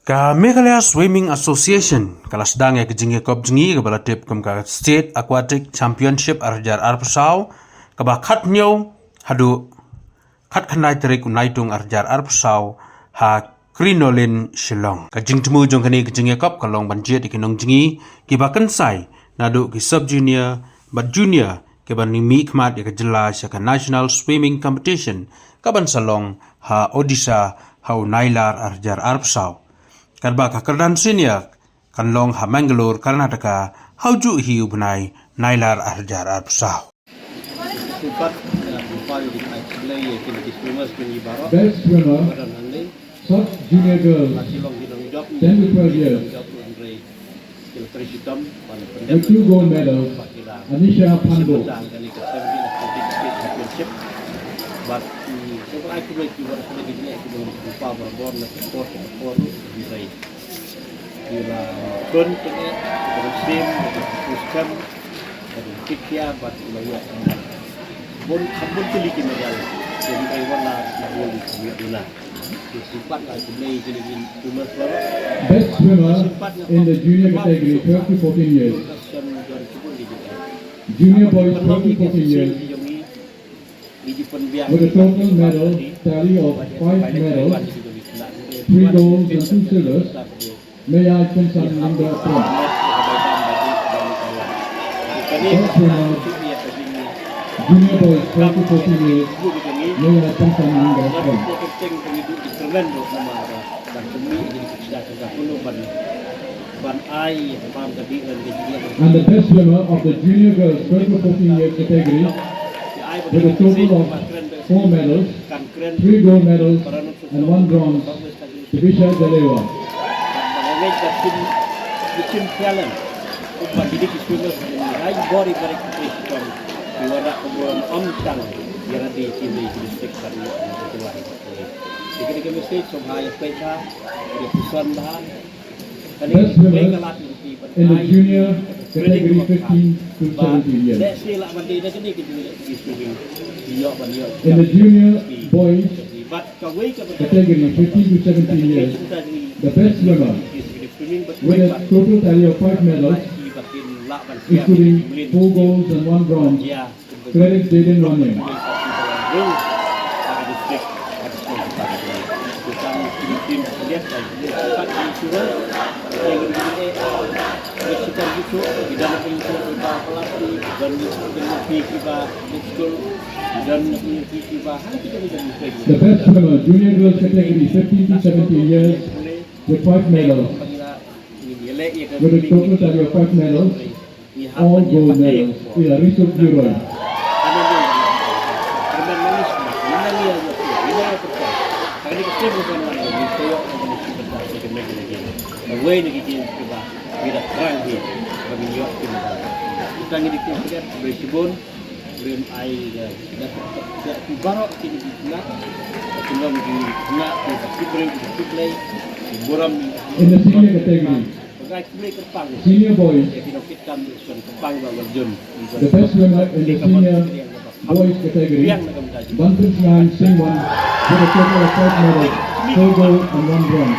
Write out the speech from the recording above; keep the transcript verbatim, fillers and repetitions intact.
Ka Meghalaya Swimming Association ka la sdang ïa ka jingïakop jngi kaba la tip kum ka State Aquatic Championship ar hajar arphew saw, kaba khathynñiew haduh khatkhyndai tarik u Naitung ar hajar arphew saw ha Crinoline, Shillong. Ka jingthmu jong kane ka jingïakop ka long ban jied ïa ki nongjngi kiba kynsai naduh ki sub junior bad junior kiban mihkhmat ïa ka jylla sha ka National Swimming Competition kaban sa long ha Odisha ha u Nailar ar hajar arphew saw. Katba ka kyrdan senior kan long ha Mangalore, Karnataka ha u juh hi u bnai Nailar ar hajar arphew saw. Sympat, eh, Bupar ïa ki ai khublei ïa kine ki swimmers kine baroh. Best swimmer, ba don hangne. Sub junior girls, ten to twelve years. With two gold medals, Anisha Pando. Bad, mm, sympat ai khublei ki baroh kine ki jingeh ki don ki Bupar barabor na ka por ka por ki jingeh. Ki la khun kine, ki la sim, ki la sim, ki la pikia, bad ki la ïoh. Bun, bun tylli ki medal. Ki la ïoh na, na bun ki ïoh na. Ki sympat la khublei kine ki swimmers baroh. Best swimmer in the junior category, twelve to fourteen years. Junior boys, twelve to fourteen years. With a total medal tally of five medals, three golds and two silvers, Meyai Pynsan Lyngdoh Prom. Best swimmer, junior boys twelve to fourteen years, Meyai Pynsan Lyngdoh Prom. And the best swimmer of the junior girls twelve to fourteen years category, with a total of four medals, three gold medals and one bronze, Tibisha Dalewa. Best swimmers in the junior category fifteen to seventeen years. In the junior boys category fifteen to seventeen years, the best swimmer with a total tally of five medals, including four golds and one bronze, Credit Jaden Wanniang. The best swimmer, junior girls category, fifteen to seventeen years, with five medals, with a total tally of five medals, all gold medals, is Risuk Yuroi. In the senior category, senior boys, the best swimmer in the senior boys category, Banpynsngew Singwan, with a total of five medals, four gold and one bronze.